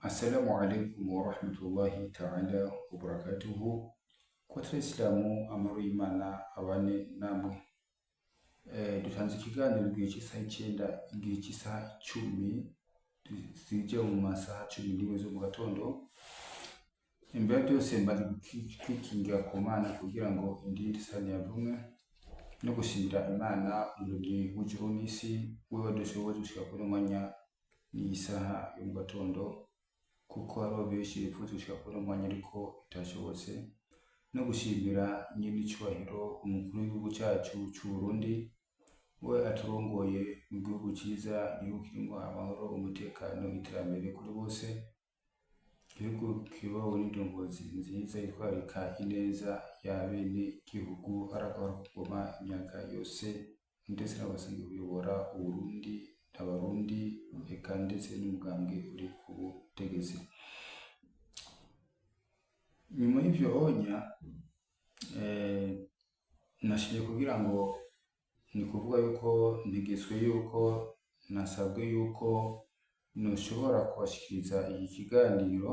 Assalamu alaikum warahmatullahi ta'ala wabarakatuhu. Kwa Isilamu, amahoro y'Imana abane namwe. Dutanze ikiganiro igihe cy'isaha 9, igihe cy'isaha 10 zije mu masaha 11 zo mu gatondo. Imbere ya byose mbanze kwikingira ku Mana kugira ngo indinde isani yavumwe, no gushimira Imana Umuremyi w'ijuru n'isi, we wadushoboje gushika kuri uno mwanya n'iyi saha yo mu gatondo, kuko hariho benshi bifuza gushika kuri uno mwanya ariko bitashobotse, no gushimira nyen'icubahiro umukuru w'igihugu cacu c'Uburundi, we aturongoye mu gihugu ciza, igihugu kirimwo amahoro, umutekano, iterambere kuri bose, igihugu kiyobowe n'indongozi nziza yitwararika ineza ya bene gihugu, aragahora kugoma imyaka yose, ndetse n'abasanzwe kuyobora Uburundi, Abarundi, eka ndetse n'umugambwe uri ku butegetsi. Nyuma y'ivyo honya nashimye kugira ngo ni kuvuga yuko ntegetswe, yuko nasabwe yuko noshobora kubashikiriza iki kiganiro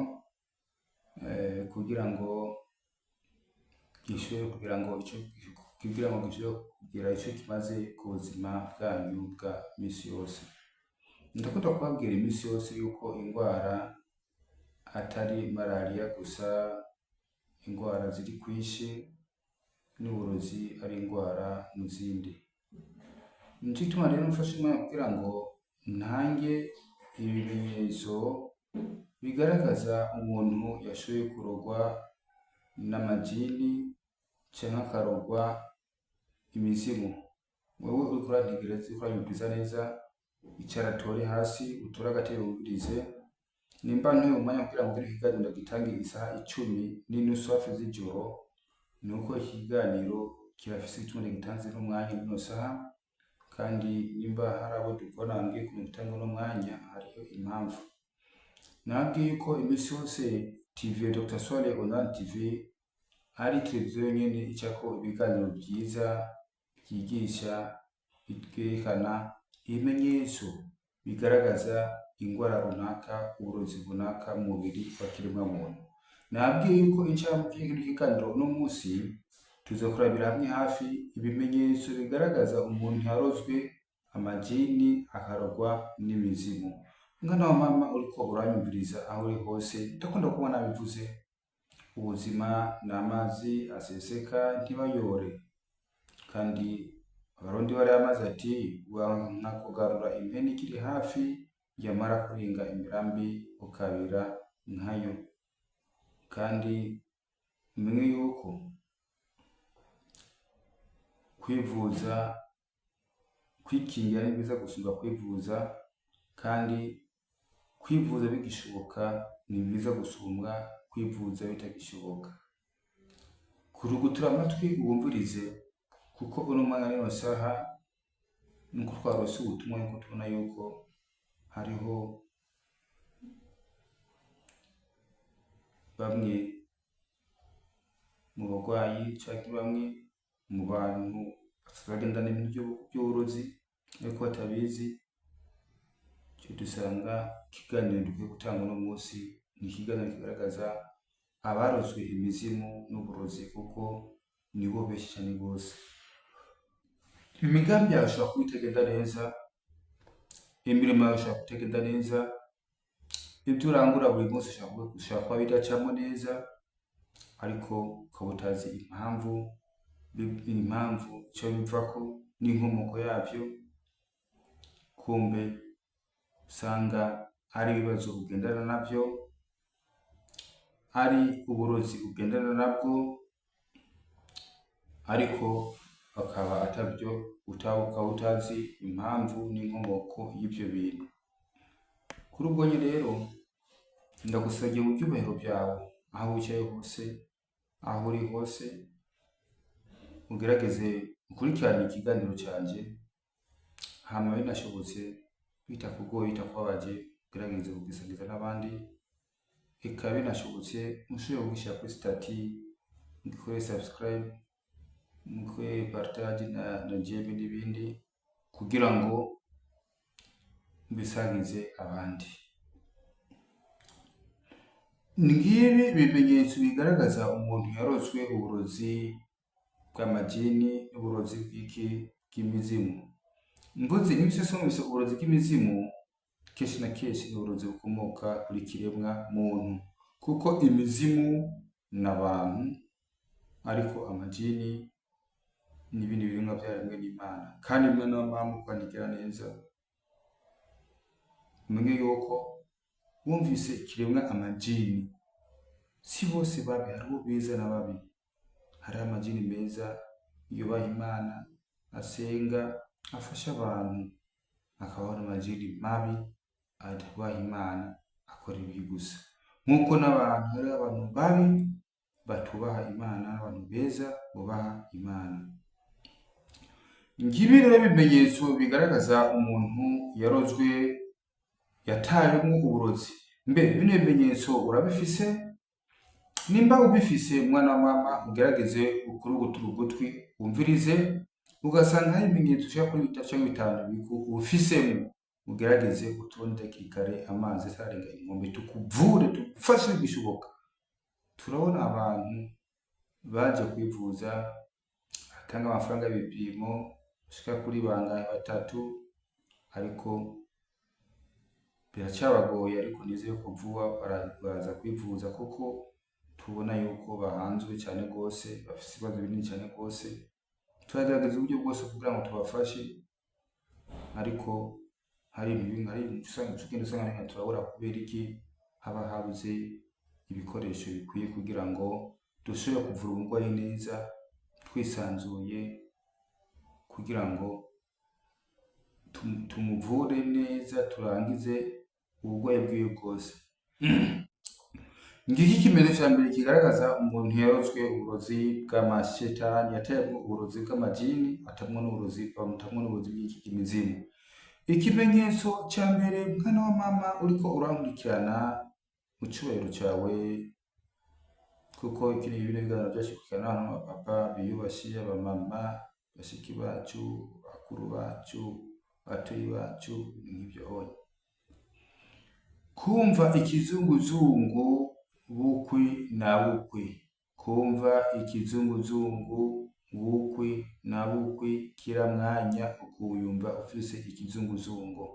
kugira ngo gishobore kugira ico kimaze ku buzima bwanyu bwa misi yose. Ndakunda kubabwira imisi yose yuko ingwara atari malariya gusa, ingwara ziri kwinshi, n'uburozi ari ingwara mu zindi. Nico gituma rero mfashe umwanya kugira ngo ntange ibimenyetso bigaragaza umuntu yashoboye kurogwa n'amajini canke akarogwa imizimu. Wewe uriko urantegereza, uriko uranyumviriza neza, icara tore hasi, utore agatebe wumvirize. Nimba ntoye umwanya kugira ngo kino kiganiro gitange isaha 10:30 hafi z'ijoro, nuko iki kiganiro kirafise igituma gitanze n'umwanya n'ino saha, kandi nimba hari abo dukorana bambwiye ukuntu gitanga uno mwanya, hariho impamvu. Nababwiye yuko imisi yose TV ya Dr. Swale Online TV ari televiziyo yonyene icako ibiganiro vyiza vyigisha, vyerekana ibimenyetso bigaragaza ingwara runaka, uburozi runaka mu mubiri wa kiremwa muntu. Nababwiye yuko incamake y'ikino kiganiro uno musi tuzokurabira hamwe hafi ibimenyetso bigaragaza umuntu yarozwe amajini, akarogwa n'imizimu. Mwana wa mama uriko uranyumviriza, aho uri hose, ndakunda kuba nabivuze: ubuzima ni amazi aseseka ntibayore. Kandi Abarundi bari amazi ati: "Wanka kugarura impene ikiri hafi, yamara kurenga imirambi ukabira nkayo." Kandi umenye yuko kwivuza, kwikingira ni byiza gusumba kwivuza, kandi kwivuza bigishoboka ni byiza gusumbwa kwivuza bitagishoboka. Kurugutura amatwi wumvirize, kuko uno mwanya n'ino saha nuko twarose ubutumwa yuko tubona yuko hariho bamwe mu bagwayi canke bamwe mu bantu bagendana ibintu vy'uburozi ariko batabizi. Ico dusanga ikiganiro dukwiye gutanga uno munsi ni ikiganiro kigaragaza abarozwe imizimu n'uburozi, kuko nibo benshi cane gose. Imigambi yawe ishobora kuba itagenda neza, imirimo yawe ishobora kutagenda neza, ibyo urangura buri munsi ushobora kuba bidacamo neza, ariko ukaba utazi impamvu ico bivako n'inkomoko yavyo. Kumbe usanga ari ibibazo ugendana navyo, ari uburozi ugendana nabwo, ariko akaba atavyo ukaba utazi impamvu n'inkomoko y'ivyo bintu. Kuri ubwo nyene rero ndagusabye mu vyubahiro vyawe, aho wicaye hose, aho uri hose, ugerageze ukurikirane ikiganiro canje, hama binashobotse, bitakugoye, bitakubabaje, ugerageze kugisangiza n'abandi. Eka binashobotse mushobore kugishyira kuri statut, mukore subscribe, mukore partage na j'aime n'ibindi kugira ngo mbisangize abandi. Ngibi ibimenyetso bigaragaza umuntu yarozwe uburozi bw'amajini n'uburozi bw'iki bw'imizimu. Mvuze imisi yose numvise uburozi bw'imizimu, kenshi na kenshi ni uburozi bukomoka kuri kiremwa muntu, kuko imizimu n'abantu, ariko amajini n'ibindi biremwa vyaremwe n'Imana. Kandi mwe n'amama kwandikira neza, umenye yuko wumvise ikiremwa amajini, si bose babi, hariho beza n'ababi. Hariho amajini meza yubaha Imana, asenga, afasha abantu, hakabaho n'amajini mabi atubaha Imana, akora ibibi gusa. Nk'uko n'abantu hariho abantu babi batubaha Imana n'abantu beza bubaha Imana. Ngibi rero ibimenyetso bigaragaza umuntu yarozwe, yatayemwo uburozi. Mbe bino bimenyetso urabifise? Nimba ubifise mwana wa mama, ugerageze ukurugutura ugutwi wumvirize, ugasanga hari ibimenyetso ushaka kuri bitatu canke bitanu ufisemwo, ugerageze utubone hakiri kare amazi atararenga inkombe, tukuvure, tugufashe bishoboka. Turabona abantu baje kwivuza, batanga amafaranga y'ibipimo bashika kuri bangahe batatu, ariko biracabagoye, ariko nizeye ko vuba baraza kwivuza, kuko tubona yuko bahanzwe cane gose, bafise ibibazo binini cane gose. Turagerageza uburyo bwose kugira ngo tubafashe, ariko hari ibintu hari usanga tugenda usanga turabura kubera iki haba habuze ibikoresho bikwiye kugira ngo dushobore kuvura umurwayi neza twisanzuye, kugira ngo tumuvure neza turangize uburwayi bwiwe bwose. Ngiki ikimenyetso ca mbere kigaragaza umuntu yarozwe uburozi bw'amashetani, yateyemwo uburozi bw'amajini, atamwo n'uburozi, bamutamwo n'uburozi bw'imizimu. Ikimenyetso ca mbere, mwana wa mama uriko urankurikirana mu cubahiro cawe, kuko iki ni bino biganiro vyacu bikurikirana n'abantu b'abapapa biyubashe, abamama, bashiki bacu, bakuru bacu, batoyi bacu, ibintu nk'ivyo onye. Kumva ikizunguzungu bukwi na bukwi, kumva ikizunguzungu bukwi na bukwi, kila mwanya ukuyumva ufise ikizunguzungu.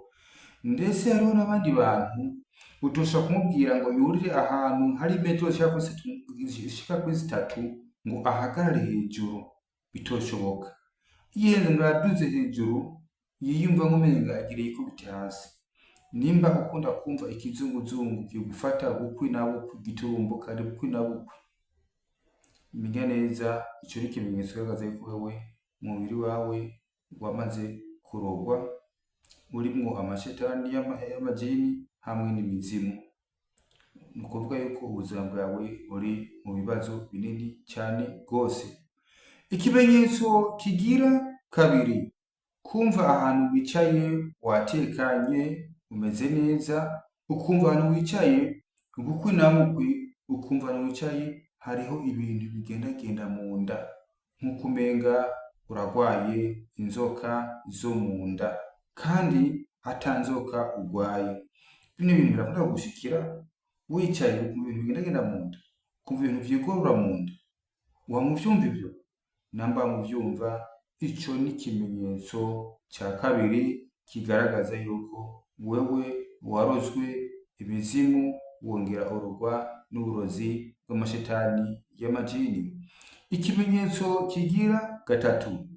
Ndetse hariho n'abandi bantu utoshobora kumubwira ngo yurire ahantu hari metero zishika kuri zitatu ngo ahagarare hejuru, bitoshoboka. Yihenze ngo araduze hejuru, yiyumva nk'umenga agira yikubite hasi. Nimba ukunda kumva ikizunguzungu kigufata bukwi na bukwi, giturumbuka bukwi na bukwi, menya neza ico ni ikimenyetso kigaragaza yuko wewe umubiri wawe wamaze kurogwa, urimwo amashetani y'amajini hamwe n'imizimu. Ni ukuvuga yuko ubuzima bwawe buri mu bibazo binini cane gose. Ikimenyetso kigira kabiri, kumva ahantu wicaye watekanye umeze neza, ukumva ahantu wicaye bukwi na bukwi, ukumva ahantu wicaye hariho ibintu bigendagenda mu nda, nk'uko umenga uragwaye inzoka zo mu nda kandi ata nzoka urwaye. Bino bintu birakunda kugushikira wicaye, ukumva ibintu bigendagenda mu nda, ukumva ibintu vyigorora mu nda. Wama uvyumva ivyo? Namba muvyumva, ico ni ikimenyetso ca kabiri kigaragaza yuko wewe warozwe imizimu, wongera urogwa n'uburozi bw'amashetani y'amajini. Ikimenyetso kigira gatatu,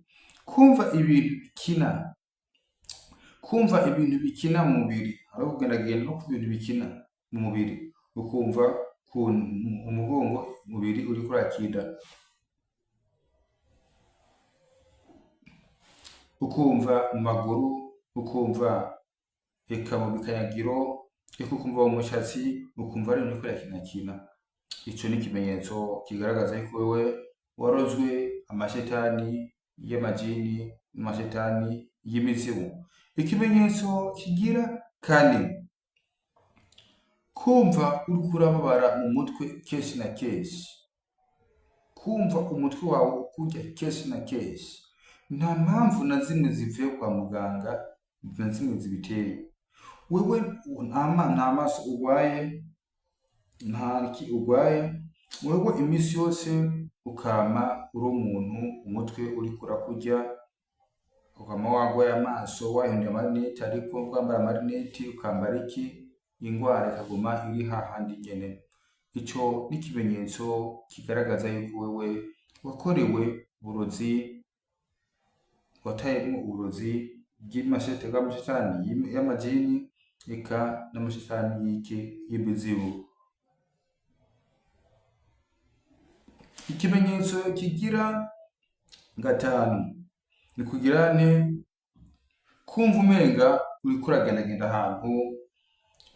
kumva ibintu bikina, kumva ibintu bikina mu mubiri. Hariho kugendagenda no ku bintu bikina mu mubiri, ukumva mu mugongo umubiri uriko urakina, ukumva mu maguru, ukumva eka mu bikanyagiro, eka ukumva mu mushatsi, ukumva ari ibintu biriko birakinakina. Ico ni ikimenyetso kigaragaza yuko wewe warozwe amashetani y'amajini n'amashetani y'imizimu. Ikimenyetso kigira kane, kumva uriko urababara mu mutwe kenshi na kenshi, kumva umutwe wawe ukurya kenshi na kenshi, nta mpamvu na zimwe zivuye kwa muganga na zimwe zibiteye. Wewe nta maso urwaye, Nta ki urwaye, wewe imisi yose ukama uri umuntu umutwe uriko urakurya, ukama wagwaye amaso, wahinduye amarineti, ariko kwambara amarineti ukambara iki, ingwara ikaguma iri hahandi nyene. Ico n'ikimenyetso kigaragaza yuko wewe wakorewe uburozi, watayemwo uburozi bw'amashetani y'amajini, eka n'amashetani y'iki y'imizimu. Ikimenyetso kigira gatanu ni kugira nte kumva umenga uriko uragendagenda ahantu,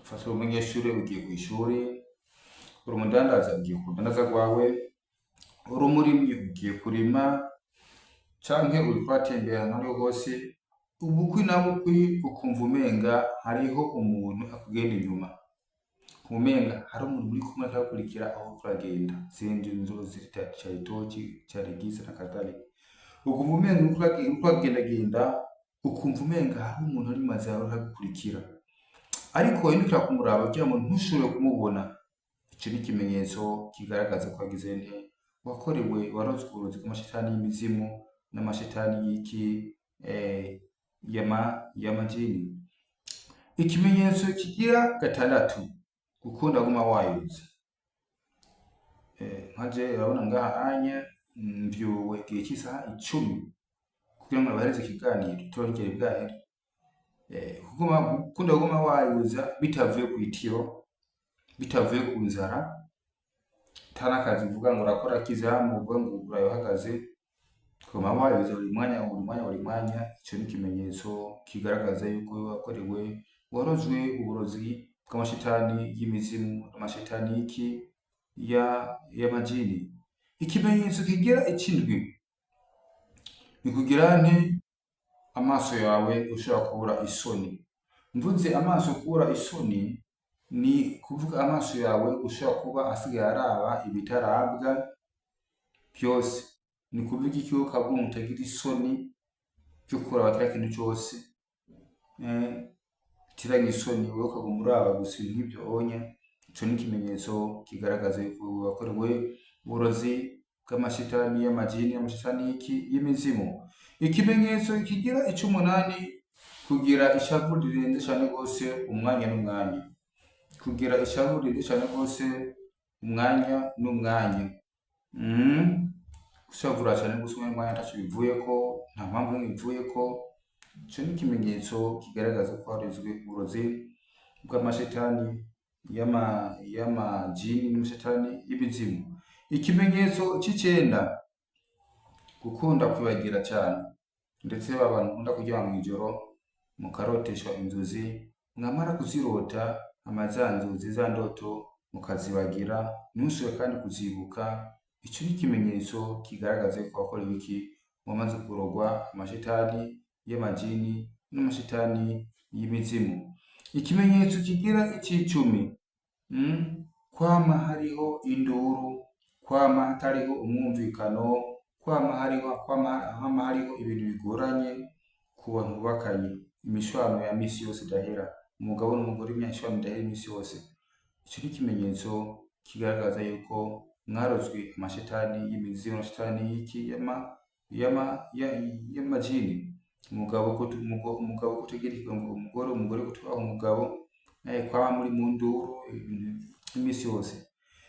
ufata uri umunyeshure ugiye kw'ishure, uri umudandaza ugiye ku rudandaza rwawe, uri umurimyi ugiye kurima, canke uriko uratembera ahantu ahariho hose, ubukwi na bukwi ukumva umenga hariho umuntu akugenda inyuma, umenga hari umuntu muri kumwe ariko aragukurikira aho uriko uragenda, zindi nzozi caritoki, carigiza na kadhalika. Ukumva umenga uriko uragendagenda, ukumva umenga hari umuntu ari inyuma yawe ariko aragukurikira, ariko wahindukira kumuraba kugira ngo ntushobore kumubona. Ico ni ikimenyetso kigaragaza ko wagize nte wakorewe, warozwe uburozi bw'amashetani y'imizimu n'amashetani y'iki y'amajini. Ikimenyetso kigira gatandatu, gukunda guma wayuza. Nka je urabona ngaha anya mvyuwe igihe c'isaha 10 kugira ngo nabahereze ikiganiro turongere bwahere. Gukunda kuguma wayuza bitavuye kw'itiro, bitavuye ku nzara, ata n'akazi uvuga ngo urakora k'izamu uvuga ngo uraye uhagaze, ukaguma wayuza buri mwanya buri mwanya buri mwanya. Ico ni ikimenyetso kigaragaza yuko wakorewe, warozwe uburozi bw'amashetani y'imizimu n'amashetani y'iki y'amajini. Ikimenyetso kigira icindwi ni kugira nte amaso yawe ushobora kubura isoni. Mvuze amaso kubura isoni ni kuvuga amaso yawe ushobora kuba asigaye araba ibitarabwa vyose. Ni kuvuga iki ukabona utagira isoni ryo kuraba kiriya kintu cose, utiragira isoni wewe ukaguma uraba gusa ibintu nk'ivyo onye. Ico ni ikimenyetso kigaragaza yuko wakorewe uburozi bw'amashetani y'amajini, amashetani y'iki y'imizimu. Ikimenyetso kigira ic'umunani, kugira ishavu rirenze cane gose umwanya n'umwanya. Kugira ishavu rirenze cane gose umwanya n'umwanya. Gushavura cane gose umwanya n'umwanya ataco bivuyeko, nta mpamvu n'imwe bivuyeko. Ico ni ikimenyetso kigaragaza ko warozwe uburozi bw'amashetani y'amajini n'amashetani y'imizimu. Ikimenyetso c'icenda, gukunda kwibagira cane, ndetse ba bantu mukunda kuryama mw'ijoro mukaroteshwa inzozi, mwamara kuzirota hama za nzozi za ndoto mukazibagira, ntusubire kandi kuzibuka. Ico ni ikimenyetso kigaragaza yuko wakorewe iki, wamaze kurogwa amashetani y'amajini n'amashetani y'imizimu. Ikimenyetso kigira ic'icumi, kwama hariho induru, kwama hatariho umwumvikano, kwama hariho ibintu bigoranye ku bantu bubakanye, imishwano ya misi yose idahera, umugabo n'umugore imishwano idahera imisi yose. Ico ni ikimenyetso kigaragaza yuko mwarozwe amashetani y'imizimu, amashetani y'iki y'amajini. Umugabo kutegera ikigongo umugore, umugore kutubaha umugabo, kwama muri mu nduru imisi yose.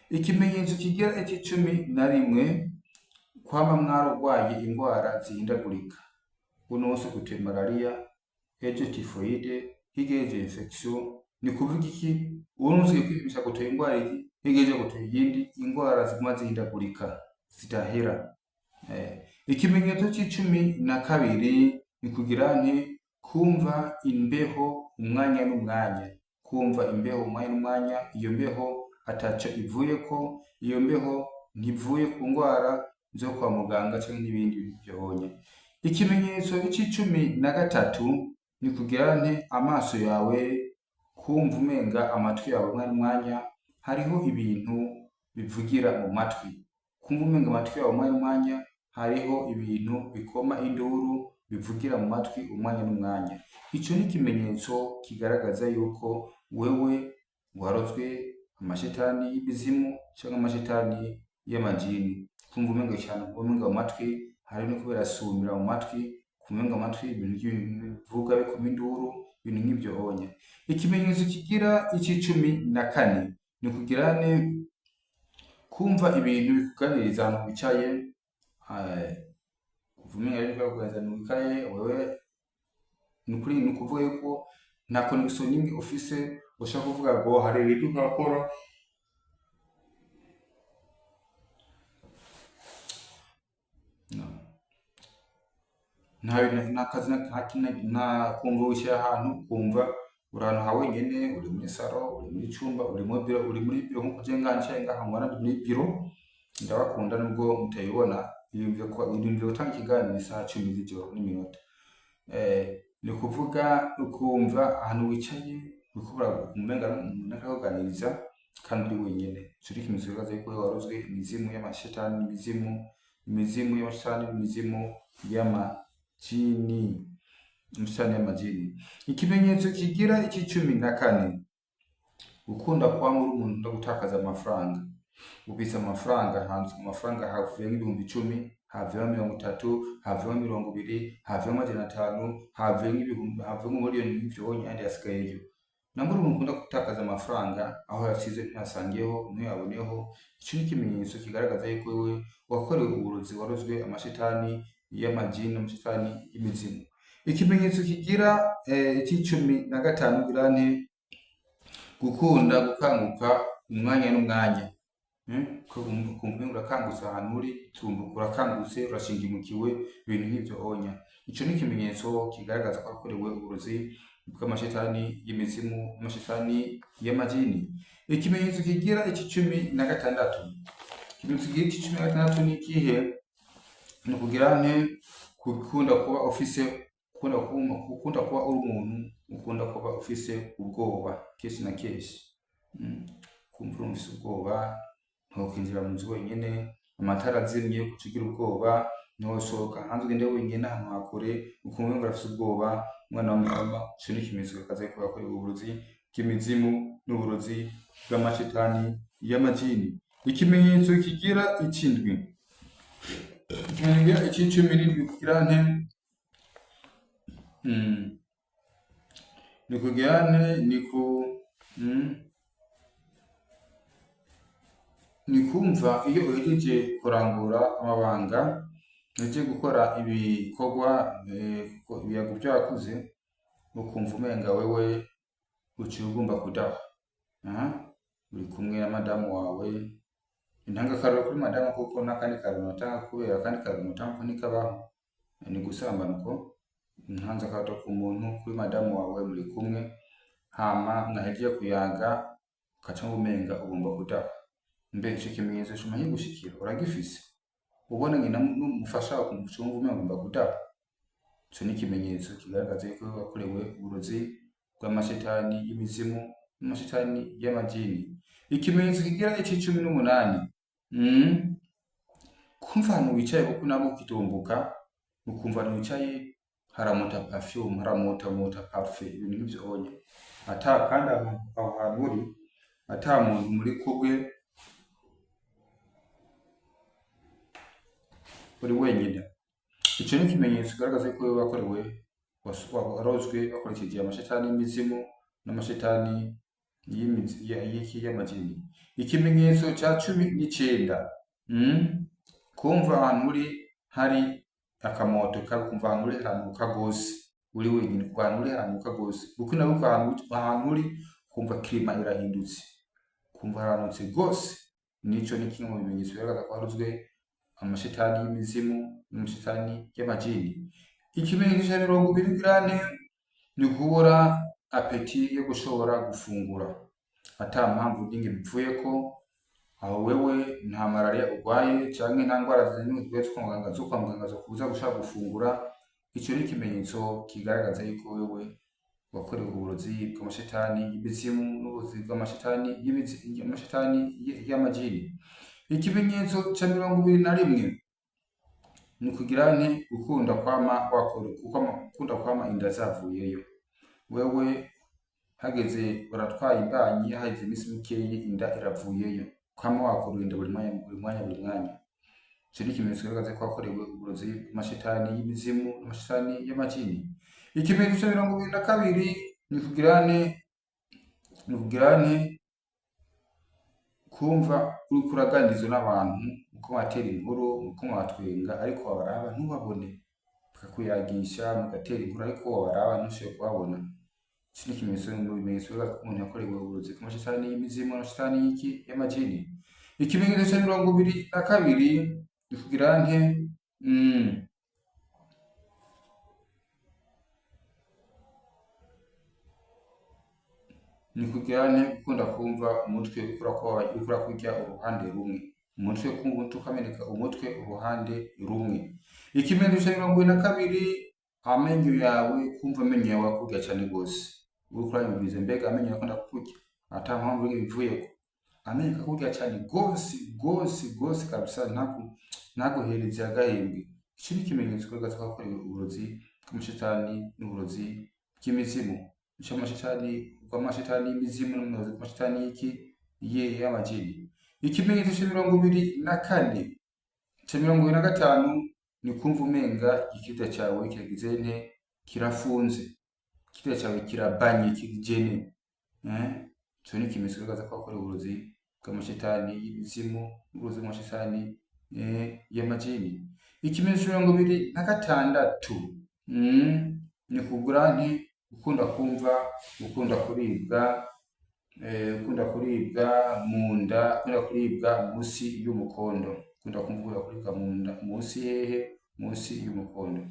Ikimenyetso kigira ic'icumi na rimwe, kwama mwararwaye ingwara zihindagurika. Uno munsi guteye malaria, ejo typhoide, hirya y'ejo infection. Ni kuvuga iki? Uno munsi ugiye kwipimisha guteye ingwara iyi, hirya y'ejo guteye iyindi, ingwara ziguma zihindagurika zidahera. Ikimenyetso c'icumi na kabiri ni kugira nte kumva imbeho umwanya n'umwanya, kumva imbeho umwanya n'umwanya. Iyo mbeho ataco ivuyeko, iyo mbeho ntivuye ku ngwara zo kwa muganga canke n'ibindi vyonye. Ikimenyetso c'icumi na gatatu ni kugira nte amaso yawe kumva umenga amatwi yawe umwanya n'umwanya hariho ibintu bivugira mu matwi, kumva umenga amatwi yawe umwanya n'umwanya hariho ibintu bikoma induru bivugira mu matwi umwanya n'umwanya. Ico ni ikimenyetso kigaragaza yuko wewe warozwe Amashetani y'imizimu canke amashetani y'amajini. Kumva umenga cane, umenga mu matwi hari no birasumira mu matwi, kumenga amatwi ibintu bivuga bikoma induru, ibintu nk'ivyo onye. Ikimenyetso kigira 14 ni kugirane kumva ibintu bikuganiriza ahantu wicaye, kumva umenga biriko birakuganiriza ahantu wicaye wewe. Nukuri ni ukuvuga yuko nta connexion n'imwe ufise ushaka kuvuga ngo hari ibintu ntakora. No. Nta bintu, nta kazi, nta kintu, nta kumva wicaye ahantu kumva uri ahantu ha wenyene, uri muri salon, uri muri cumba, uri muri biro, uri muri biro nkuko je ngaha nicaye ngaha mubona ndi muri biro. Ndabakunda nubwo mutayibona, iyumvire gutanga ikiganiro isaha 10 z'ijoro n'iminota. Ni ukuvuga ukumva ahantu wicaye uriko umenga umuntu ariko arakuganiriza kandi uri wenyene. Ico ni ikimenyetso kigaragaza yuko warozwe imizimu y'amashetani, imizimu y'amashetani, imizimu y'amajini, amashetani y'amajini. Ikimenyetso kigira 14, gukunda kwama uri umuntu ukunda gutakaza amafaranga. Ubitse amafaranga hanze, amafaranga havuye nk'ibihumbi 10, havuyemo 30, havuyemo 20, havuyemo 500, havuyemo ibihumbi, havuyemo miliyoni nk'ivyo onye, ayandi yasigayeyo. Nambura umuntu ukunda gutakaza amafaranga, aho yasize ntasangeho, ntuyaboneho. Ico ni ikimenyetso kigaragaza yuko wewe wakorewe uburozi, warozwe amashetani y'amajini, amashetani y'imizimu. Ikimenyetso kigira 15 gira nte gukunda gukanguka umwanya n'umwanya. Kumva umengo urakangutse ahantu uri, tumbuka urakangutse, urashingimukiwe, ibintu nk'ivyo onya. Ico ni ikimenyetso kigaragaza ko wakorewe uburozi bw'amashetani y'imizimu, amashetani y'amajini. Ikimenyetso kigira 16, ikimenyetso kigira 16 ni ikihe? Ni ukugira nte gukunda kuba ufise, gukunda kuba uri umuntu ukunda kuba ufise ubwoba kenshi na kenshi. Kumva uri ufise ubwoba, ntiwokwinjira mu nzu wenyene, amatara azimye uca ugira ubwoba, ntiwosohoka hanze ugende wenyene ahantu ha kure, ukumva umengo urafise ubwoba, mwana wa mama. Ico ni ikimenyetso kigaragaza yuko wakorewe uburozi bw'imizimu n'uburozi bw'amashetani y'amajini. Ikimenyetso kigira 7, ikimenyetso kigira 17 kugira nte ni kugira nte ni kumva iyo uhejeje kurangura amabanga, uhejeje gukora ibikorwa, ibiyago vyakuze, ukumva umenga wewe uciye ugomba kudahwa. Uri kumwe na madamu wawe, ntanga akarorero kuri madamu kuko n'akandi karorero notanga, kubera akandi karorero notanga ko ntikabaho, ni gusambana uko. Ntanze akarorero ku muntu, kuri madamu wawe muri kumwe, hama mwahejeje kuyaga ugaca umenga ugomba kudahwa. Mbe ico kimenyetso cuma kigushikira, uragifise? Ubonanye n'umufasha wawe ukumva uca wumva umenga ugomba kudahwa, ico ni ikimenyetso kigaragaza yuko wakorewe uburozi bw'amashetani y'imizimu n'amashetani y'amajini. Ikimenyetso kigira 18, kumva ahantu wicaye kuko nabwo ukitumbuka, ukumva ahantu wicaye haramota perfume, haramota mota parfum, ibintu nk'ivyo onye, ata kandi aho hantu uri ata muntu muri kumwe, uri wenyine. Ico ni ikimenyetso kigaragaza yuko wewe wakorewe, warozwe bakoresheje amashetani y'imizimu n'amashetani y'amajini. Ikimenyetso ca 19, kumva ahantu uri hari akamoto kabi, kumva ahantu uri haranuka gose, uri wenyine, kumva ahantu uri haranuka gose, kuko nawe ahantu uri kumva climat irahindutse, kumva haranutse gose. Nico ni kimwe mu bimenyetso bigaragaza ko warozwe amashetani y'imizimu n'amashetani y'amajini. Ikimenyetso ca 24 ni ukubura appétit yo gushobora gufungura ata mpamvu n'imwe bivuyeko. Aho wewe nta malaria urwaye canke nta ngwara zimwe zo kwa muganga zokubuza gushaka gufungura. Ico ni ikimenyetso kigaragaza yuko wewe wakorewe uburozi bw'amashetani y'imizimu n'uburozi bw'amashetani y'amashetani y'amajini. Ikimenyetso ca 21 ni ukugira nte gukunda kwama wakora, gukunda kwama inda zavuyeyo. Wewe Hageze uratwaye imbanyi, haheze iminsi mikeyi inda iravuyeyo, kwama wakuruye inda buri mwanya buri mwanya buri mwanya. Ico ni ikimenyetso kigaragaza ko wakorewe uburozi bw'amashitani y'imizimu n'amashitani y'amajini. Ikimenyetso ca 22 ni kugirane, ni kugirane kumva uriko uraganirizwa n'abantu, uko mwatera inkuru, uko mwatwenga, ariko wabaraba ntubabone, bakakuyagisha mugatera inkuru, ariko wabaraba ntushobore kubabona. Ico ni ikimenyetso mu bimenyetso bigaragaza ko umuntu yakorewe uburozi bw'amashitani y'imizimu n'amashitani y'iki y'amajini. Ikimenyetso ca 22 ni kugira nte ni kugira nte gukunda kumva umutwe uriko urakurya uruhande rumwe, umutwe kumva umutwe ukameneka umutwe uruhande rumwe. Ikimenyetso ca 22, amenyo yawe, kumva amenyo yawe akurya cane gose. Uriko urayumviriza, mbega amenyo yawe akunda kukurya ata mpamvu bivuyeko? Amenyo akakurya cane gose gose gose kabisa, ntaguhereze agahembwe. Ico ni ikimenyetso kigaragaza ko wakorewe uburozi bw'amashitani n'uburozi bw'imizimu, c'amashitani bw'amashitani y'imizimu n'uburozi bw'amashitani y'iki y'amajini. Ikimenyetso ca 24, ca 25 ni kumva umenga igikirida cawe kiragize nte, kirafunze, igikirida cawe kirabanye, kirigene. Ico ni ikimenyetso kigaragaza ko wakorewe uburozi bw'amashitani y'imizimu n'uburozi bw'amashitani y'amajini. Ikimenyetso ca 26 ni kugura nti gukunda kumva gukunda kuribwa, gukunda kuribwa mu nda, gukunda kuribwa musi y'umukondo, gukunda kumva gukunda kuribwa mu nda musi hehe, musi y'umukondo.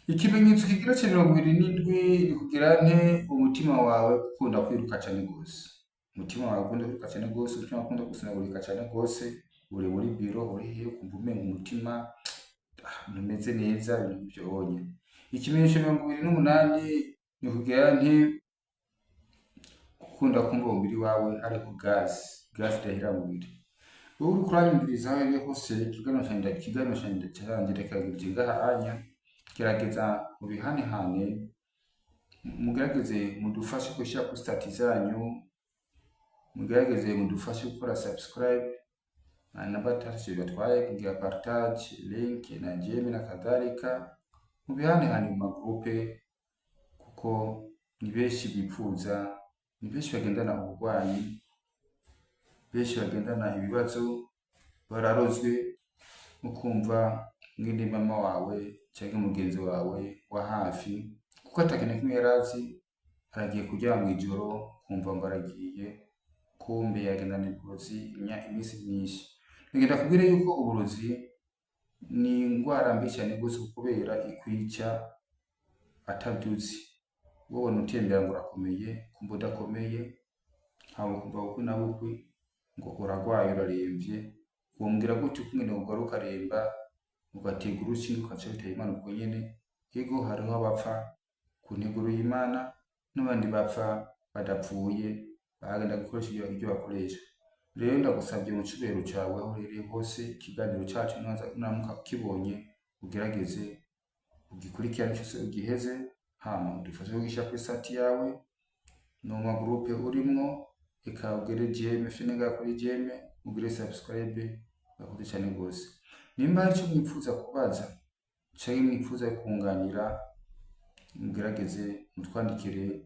Ikimenyetso kigira ca 27 ni kugira nte umutima wawe ukunda kwiruka cane gose, umutima wawe ukunda kwiruka cane gose, umutima wawe ukunda gusinagurika cane gose, uri muri biro uri hehe ukumva umenga umutima ntumeze neza, ibintu nk'ivyo. Ikimenyetso ca 28 ni kugira nte gukunda kumva umubiri wawe hariho gazi, gazi idahera mu mubiri. Wowe uriko uranyumviriza aho uri hose, ikiganiro canje ndakirangirije ngaha anya, gerageza mubihanehane, mugerageze mudufashe gushira kuri stati zanyu, mugerageze mudufashe gukora subscribe namba ataco bibatwaye, kugira partage, link na j'aime na kadhalika, mubihanehane mu magroupe, kuko ni benshi bipfuza, ni benshi bagendana uburwayi, benshi bagendana ibibazo, bararozwe mukumva mwene mama wawe canke mugenzi wawe wa hafi, kuko atakintu na kimwe yarazi, aragiye kuryama mw'ijoro kumva ngo aragiye, kumbe yagendana uburozi iminsi myinshi. Nagenda kubwira yuko uburozi ni ingwara mbi cane gose, kubera ikwica atavyuzi. Wobona utembera ngo urakomeye, kumva udakomeye, hama ukumva bukwi na bukwi ngo uragwaye uraremvye, wombwira gute ukungene wogwara ukaremba ugatega urushinge ugaca witaba Imana ubwo nyene? Ego, hariho abapfa ku nteguro y'Imana n'abandi bapfa badapfuye, bagenda gukoresha ivyo bakoresha. Rero ndagusavye mu cubahiro cawe aho uherereye hose, ikiganiro cacu nuramuka ukibonye ugerageze ugikurikirane cose ugiheze, hama udufashe kugisha kuri sati yawe no mu magroupe urimwo, eka ugere j'aime, fine ngaha kuri j'aime, ugire subscribe, urakoze cane gose. Nimba hari ico mwipfuza kubaza canke mwipfuza kunganira, mugerageze mutwandikire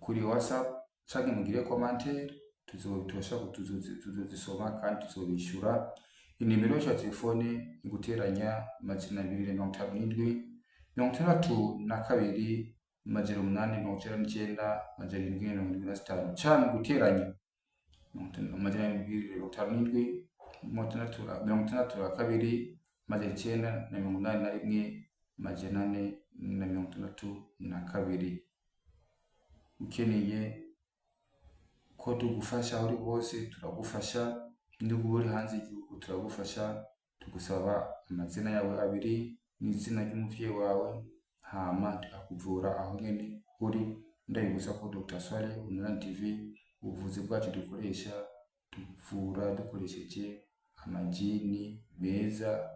kuri WhatsApp canke mugire commentaire, tuzozisoma kandi tuzobishura. Inimero yacu ya telefone ni guteranya 257 62 899 775, canke guteranya 257 62 981 462. Ukeneye ko tugufasha aho uri hose turagufasha, nubwo uri hanze y'igihugu turagufasha. Tugusaba amazina yawe abiri n'izina ry'umuvyeyi wawe, hama tukakuvura aho nyene uri. Ndabibutsa ko Dr Swaleh Online TV, ubuvuzi bwacu dukoresha, tuvura dukoresheje amajini meza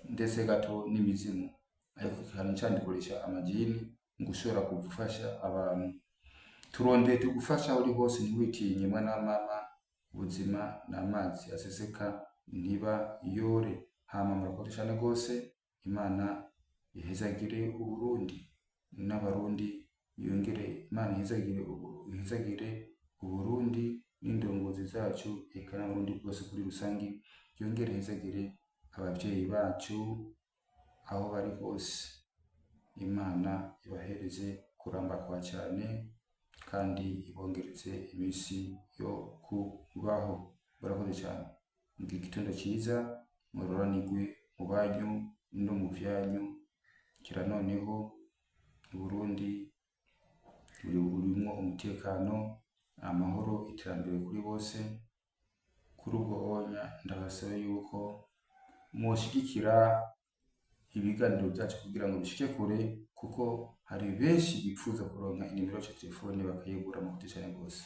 ndetse gato n'imizimu, ariko cane cane dukoresha amajini. mu gushobora gufasha abantu. Turondeye tugufasha aho uri hose, ntiwitinye mwana wa mama. Ubuzima ni amazi aseseka ntiba yore. Hama murakoze cane rwose. Imana ihezagire Uburundi n'Abarundi, yongere Imana ihezagire Uburundi n'indongozi zacu, eka n'Abarundi bose kuri rusangi, yongere ihezagire abavyeyi bacu aho bari hose. Imana ibahereze kuramba kwa cane kandi ibongereze imisi yo kubaho. Murakoze cane, mugire igitondo ciza, muroranirwe mu banyu no mu vyanyu. Kira noneho Uburundi burimwo umutekano, amahoro, iterambere kuri bose. Kuri ubwo honya ndabasaba yuko mwoshigikira ibiganiro vyacu kugira ngo bishike kure, kuko hari benshi bipfuza kuronka inimero ya telefone bakayibura. Murakoze cane rwose.